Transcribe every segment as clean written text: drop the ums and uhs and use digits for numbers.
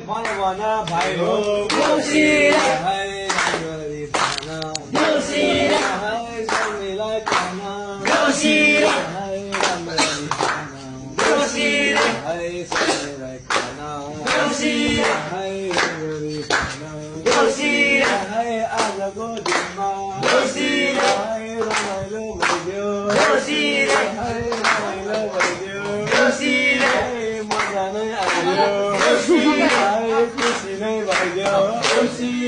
भना भाइ हो खुसी हाय राम्ररी भन खुसी हाय सबैलाई खाना खुसी हाय राम्ररी भन खुसी हाय सबैलाई खाना खुसी हाय राम्ररी भन खुसी हाय आजको दिनमा खुसी हाय रमाइलो भइदियो खुसी हाय रमाइलो भइदियो खुसी हाय मजा नै आइदियो हाय खुसी नै भइदियो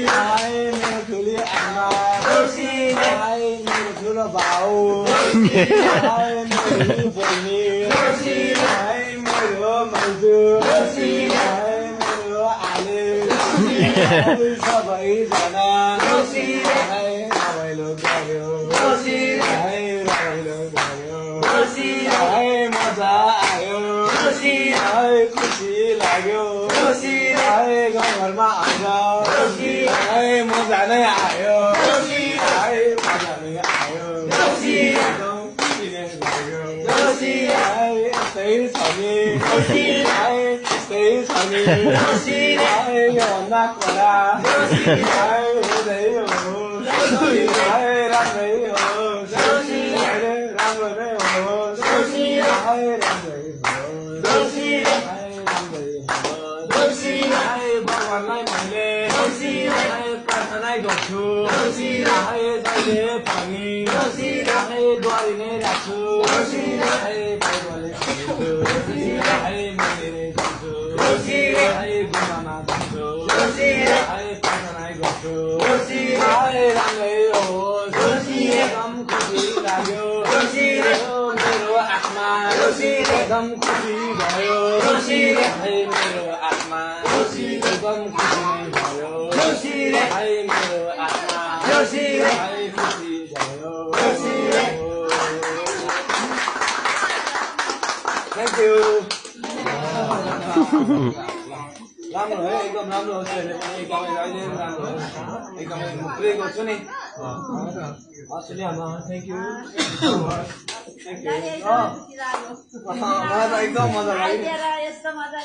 हाय मेरो ठुली आमा खुसी हाय मेरो ठुलो भाउ हाय मेरो बहिनी हाय मेरो माइजू हाय मेरो आले हाय सबैजना हाय रमाइलो गर्यो हाय रमाइलो गर्यो हाय मजा आयो हाय खुसी लाग्यो हाय गाउँघरमा आउँछ हाय मजा नै आयो हाय मजा नै आयो एकदम खुसी नै लाग्यो हाय यस्तै छ नि हाय यस्तै छ नि हाय योभन्दा कडा हाय हुँदै हो हाय राम्रै होस् अहिले राम्रो नै होस् हाय राम्रै होस् हाय राम्रै होस् हाय भगवानलाई मैले हाय प्रार्थना गर्छु हाय जहिले पनि हाय द्वारी नै राख्छु हाय बाइबलले पढ्छु हाय मन्दिरै जान्छु हाय गुम्बामा जान्छु हाय प्रार्थना गर्छु हाय राम्रै होस् एकदम खुसी लाग्यो मेरो आत्मा एकदम खुसी भयो हाय मेरो आत्मा एकदम खुसी नै भयो हाय मेरो आत्मा हाय खुसी भयो थ्याङ्क यू राम्रो है एकदम राम्रो होस् अहिले पनि एकदमै अहिले पनि राम्रो होस् एकदमै म प्रे गर्छु नि हस् आमा थ्याङ्क यू थ्याङ्क यू मलाई त एकदम मजा लाग्यो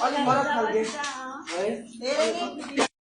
अलिक फरक खालके है